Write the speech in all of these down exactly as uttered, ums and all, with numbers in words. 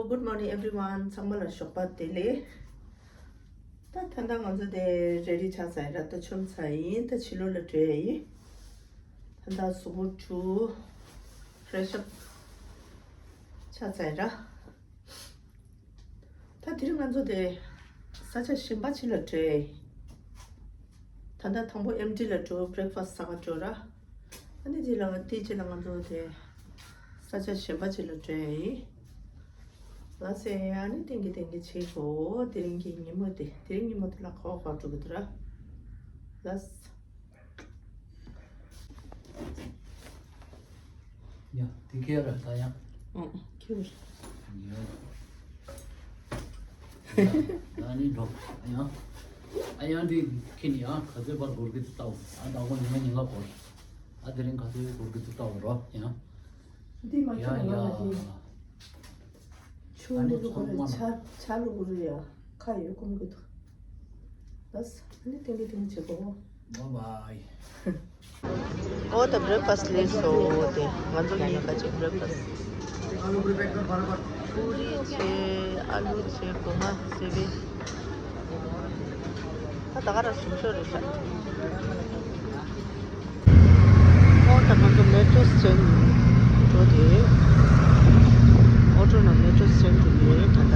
Good morning everyone. ཚང་མ་ལ་ཞོགས་པ་བདེ་ལེགས། ད་ད་ལྟ་ང་ཚོ་དེ་རེ་ཌི་ཆགས་ཚར་ཡིན་ར། ད་ཆོམས་ཚར་ཡིན། ད་ཕྱི་ལོགས་ལ་འགྲོ་ཡ་ཡིན། ད་ལྟ་གཟུགས་པོ་བཀྲུས། ཕེ་རེ་ཤི་ཨབ་ཆགས་ཚར་ཡིན་ར། ད་དེ་རིང་ང་ཚོ་དེ་ས་ཆ་གཞན་པ་ཅིག་ལ་འགྲོ་ཡ་ཡིན། ད་ལྟ་དང་པོ་ཨེམ་ཊི་ལ་འགྲོ། བྷི་རེག་ཕ་སི་ཟ་ག་འགྲོ་ར། ཨ་ནི་དེ་ལ་དེ་རྗེས་ལ་ང་ཚོ་དེ་ས་ཆ་གཞན་པ་ཅིག་ལ་འགྲོ་ཡ་ཡིན། ལགས་སེ། ཨ་ནི་ཏིང་གི་ཏིང་གི་བྱེད་དགོས། དེ་རིང་གི་ཉིན་མོ་དེ། དེ་རིང་ཉིན་མོ་དེ་ལ་ག་བ་ག་བ་འགྲོ་གི་འདུག་ར། ལགས། ཡ། དེ་ཁྱེར་ར་ད་ཡ། ཨོ། ཁྱེར། ཡ། ཡ། ད་ནི་འགྲོ། ཨ་ཡང་། ཨ་ཡང་དེ་ཁྱེར་ནི་ཡ། ག་ཚོད་པར་འགོར་གི་འདུག་ལྟ་བ། ཨ་ད་གོ་ཉིན་ཉིན་ལ་འགོར། ཨ་དེ་རིང་ག་ཚོད་འགོར་གི་འདུག་ལྟ་བ་རོ། ཡ། འདི་མ་ཡ་ཁྱེར་ཡ། ལ་དེ། ཆུ་ཨ་ནི་བླུག་གི་ཚོང་རེད། མ་ཆ་ཆ་བླུག་གི་རེད་ཡ། ཁ་ཡོད་སྐོམ་གི་འདུག་ལགས། ཨ་ནི་ཏིང་གི་ཏིང་བྱེད་དགོས། བཱའི་བཱའི། ཨོ་ད་བྷི་རེག་ཕ་སི་ལས་སོ་དེ། ང་ཚོ་ལ་ཡིན་ཁ་ཅིག་བྷི་རེག་ཕ་སི། ཕུ་རི་བྱས། ཨ་ལུ་བྱས། སྒོ་ང་སེ་བའི། ད་ད་ག་ར་གཞུང་ཤོག་རེད་ཤག་ཨོ་ད་ང་ཚོ་མེ་ཊོ་སི་ཊེ་ཤན་འགྲོ་དེ། ཨོ་ཊོ་ནང་མེ་ཊོ་སི་ཊེ་ཤན་འགྲོ་གི་ཡོད་ད་ལྟ།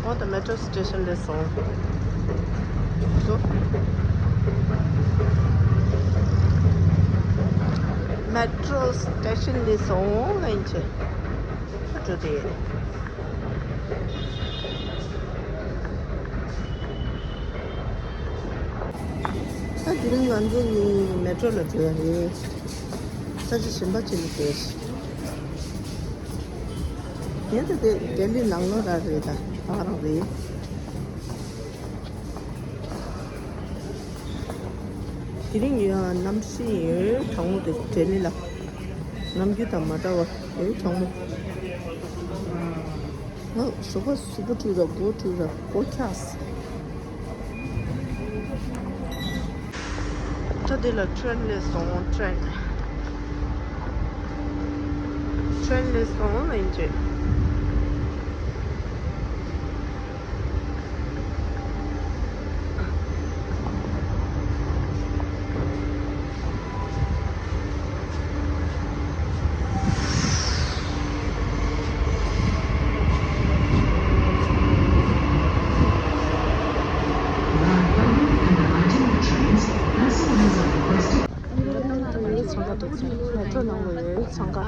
ཨོ་ད་མེ་ཊོ་སི་ཊེ་ཤན་ལས་སོང་། མེ་ཊོ་སི་ཊེ་ཤན་ལས་སོང་། ལན་ཆེ་འགྲོ་དེ། ད་དེ་རིང་ང་ཚོ་ནི་མེ་ཊོ་ལ་འགྲོ་ཡ་རེད། ས་ཆ་གཞན་པ་ཅིག་ལ་འགྲོ་ཡ་ཞིག་ཡིན་ད། དེ་ལྡི་ལི་ནང་ལོགས་ར་རེད། ད་ཕ་རང་རེད། དེ་རིང་ཡང་གནམ་གཤིས་ཡོད་གྲང་མོ་འདུག་ལྡི་ལི་ལ། ནམ་རྒྱུན་དང་མ་འདྲ་བ་ཡོད་གྲང་མོ། ང་ཞོགས་པ་གཟུགས་པོ་བཀྲུས་ར། མགོ་བཀྲུས་ར། མགོ་འཁྱགས། ད་འདི་ལ་ཊེན་སླེབས་སོང་། ཊེན། ཊེན་སླེབས་སོང་། ལན་ཅེ། ཚང་ཁ་ཐུག་ཚེ་མེ་ཊོ་ནང་ལ་ཡོད། ཚང་ཁ།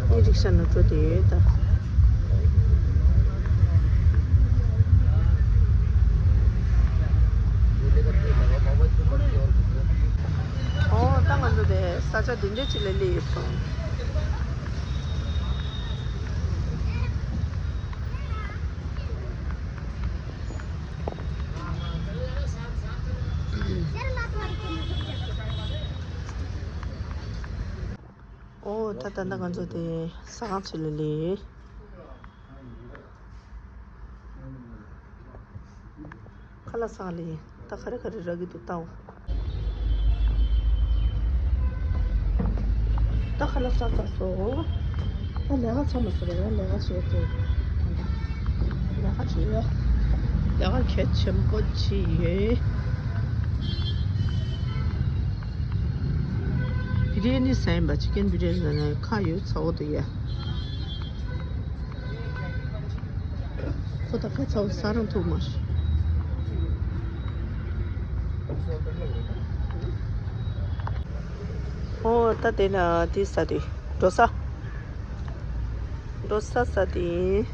ཨི་རིག་ཤ་ནང་འགྲོ་དེ་ཡོད་ད། ཨོ་ད་ང་ཚོ་དེ་ས་ཆ་འདི་འདྲ་ཅིག་ལ་སླེབས་ཡོད་སོང་། ཨོ་ད་ད་ད་ང་ཚོ་དེ་ཟ་ཁང་ཚོ་ལ་སླེབས། ཁ་ལག་ཟ་ལེ། ད་ག་རེ་ག་རེ་རག་གི་འདུག་ལྟའོ། ད་ཁ་ལག་ཟ་ཚར་སོང་། ད་ལས་ཀ་ཚར་མ་སོང་། ཡང་ལས་ཀ་བྱེད་དགོས། ལས་ཀ་བྱེད་ཡ། ལས་ཀ་གལ་ཆེན་པོ་ཅིག་ཡོད། བི་རི་ཡ་ནི་ཟ་ཡིན་པ། ཅི་ཀེན་བི་རི་ཡ་ནི་ཟ་ན་ཁ་ཡོད་ཚ་བོ་འདུག་ཡ། ཁོ་ད་ཁ་ཚ་བོ་ཟ་རང་ཐུབ་མ་རེད། ཨོ་ད་དེ་ན་དེ་ས་དེ་འགྲོ་ས། འགྲོ་ས་ས་དེ་ཡིན།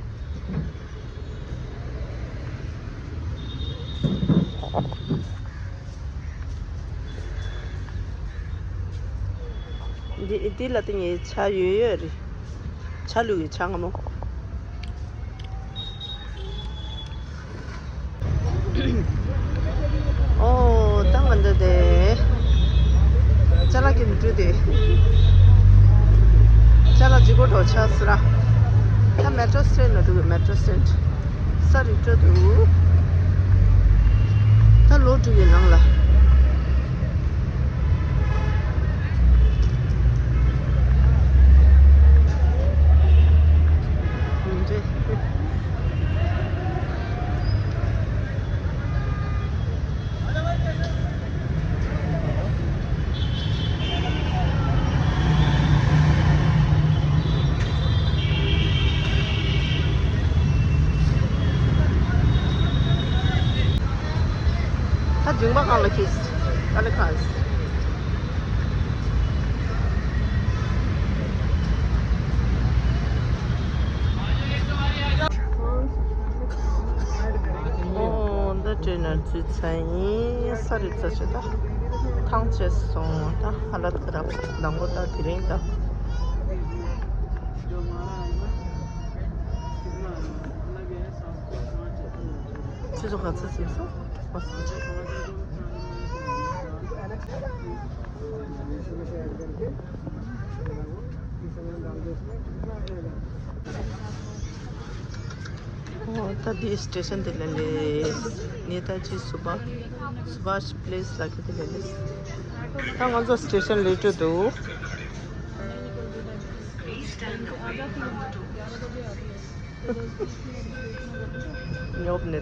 འདི་འདི་ལ་དེ་ངའི་ཆ་ཡོད་ཡོད་རེད། ཆ་ལུག་གི་ཆ་སྔ་མོ། ཨོ་ད་ང་འདི་དེ་ཅ་ལག་གི་མི་འགྲོ་དེ། ཅ་ལག་ཇི་གོ་འགྲོ་ཆ་སི་ར། ད་མེ་ཊོ་སི་ཊེན་ལ་འགྲོ་གི། མེ་ཊོ་སི་ཊེན་ས་རི་སྤྲོད་འདུག་ད་ལོ་དྲུག་གི་ནང་ལ། མི་འདྲེ། ད་འཇིང་པ་གང་ལ་ཁེལ། ཨ་ལེ་ཁ། ཨོ་འདི་ཊེ་ནར་འཛུལ་ཚར་ཡིན། ས་རི་ཙ་ཆེ་ད་ཐང་ཆད་སོང་། ད་ཧ་ལ་ཁ་ར་ལང་གོ་ད་དེ་རིང་ད། ཁྱེད་ཚོ་ག་ཚོད་ཟིན་སོང་། ཨོ་ད་འདི་སི་ཊེ་ཤན་དེ་ལ་ལས། ནེ་ཏཱ་ཇི་སུ་བྷ། སུ་བྷ་ཤི་པི་ལེ་སི་ལ་ཁེ་དེ་ལ་ལས། ད་ང་ཚོ་སི་ཊེ་ཤན་ལས་སྤྲོད་འདུག་ཉོབ་ནས་ད། ད་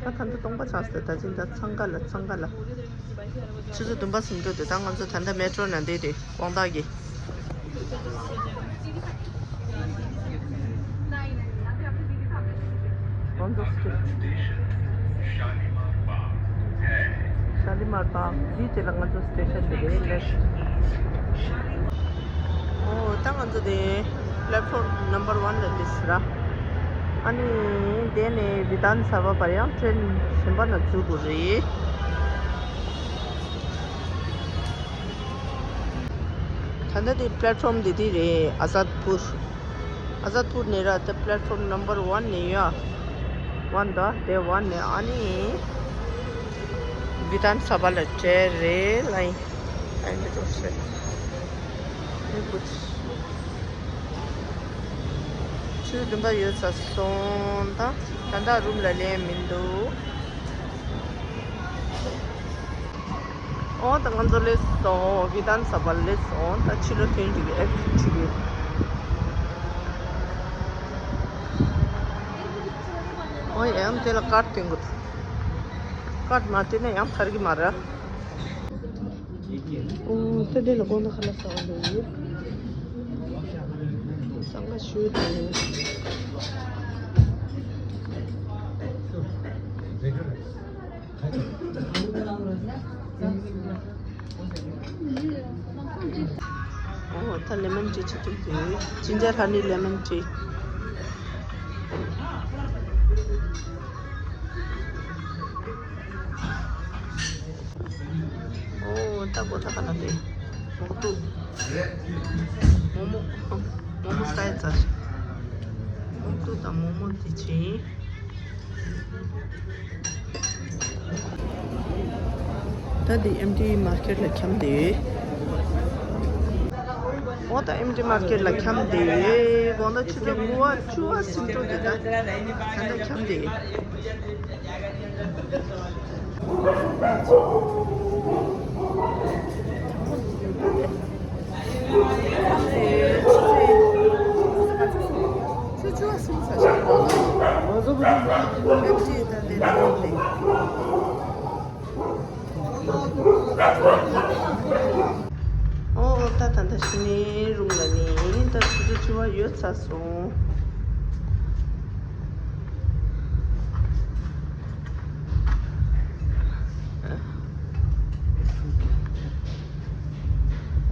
ད་འདི་སྟོང་པ་ཆགས་སོང་། ད་ཅི་འདྲ་འཚང་ཁ་ལ་འཚང་ཁ་ལ། ཆུ་ཚོད་བདུན་པ་ཟིན་འགྲོ་དུས་ད་ང་ཚོ་ད་ལྟ་མེ་ཊོ་ནང་བསྡད་དེ་དགོང་དག་གི། ང་ཚོ་ཤ་ལི་མར་བག་འདིའི་རྗེས་ལ་ང་ཚོ་སི་ཊེ་ཤན་དེ་རེད་ལབ། ཨོ་ད་ང་ཚོ་དེ་པི་ལེཊ་ཕོམ་ནམ་བར་ཝན་ལ་སླེབས་སོང་ར། ཨ་ནི་དེ་ནས་བི་དྷཱན་སྦྷ་བར་ཡང་ཊེན་གཞན་པ་ན་འཛུལ་དགོས་རེད། ད་ལྟ་དེ་པི་ལེཊ་ཕོམ་དེ་དེ་རེད། ཨ་ཛད་པུར། ཨ་ཛད་པུར་ནས་ར་ད་པི་ལེཊ་ཕོམ་ནམ་བར་ཝན་ནས་ཡ། ཝན་ད་དེ་ཝན་ནས་ཨ་ནི་བི་དྷཱན་སྦྷ་ལ་ཊེན་རེད་ལ་ཡིན། ཨ་ནི་འགྲོ་ཤེས། མི་བུ་ཆུ་བདུན་པ་ཡོད་ས་སོང་། ད་ད་ལྟ་རུམ་ལ་ལེན་མི་འདུག་ཨོ་ད་ང་ཚོ་སླེབས་སོང་། བི་དྷཱན་སྦྷ་ལ་སླེབས་སོང་། ད་ཕྱི་ལོགས་ཐོན་འགྲོ་གི། ཨེག་ཛིཊ་ཆུ་གི། ཨོ་ཡང་དེ་ལ་ཀར་སྟོན་དགོས། ཀར་མ་སྟོན་ན་ཡང་ཐར་གི་མ་རེད། ཨོ་ད་དེ་ལ་དགོང་དག་ཁ་ལག་ཟ་བ་འདུག་ས་ང་ཞུ་དང་། ཨོ་ད་ལེ་མོན་ཊི་ཆི་ཐུག་དེ། ཇིན་ཇར་ཧ་ནི་ལེ་མོན་ཊི། ཨོ་ད་གོ་ད་ག་ན་དེ། མོག་ཏུ། མོག་མོག་མོག་མོག་སི་ཊལ་ཙ། མོག་ཏུ་དང་མོག་མོག་དེ་ཆེ། ད་འདི་ཨེམ་ཊི་མར་ཀེཊ་ལ་འཁྱམས་ཏེ་ཡོད། འོ་ད་ཨེམ་ཊི་མར་ཀེཊ་ལ་འཁྱམས་ཏེ་ཡོད། དགོང་དག་ཆུ་ཚོད་དགུ་པ་བཅུ་པ་ཟིན་འགྲོ་གི། ད་ད་ལྟ་འཁྱམས་ཏེ་ཡོད། ཨོ་ད་ད་ད་ཕྱི་ནས་རུམ་ལ་ནི་ད་ཆུ་ཚོད་བཅུ་པ་ཡོལ་ཚར་སོང་།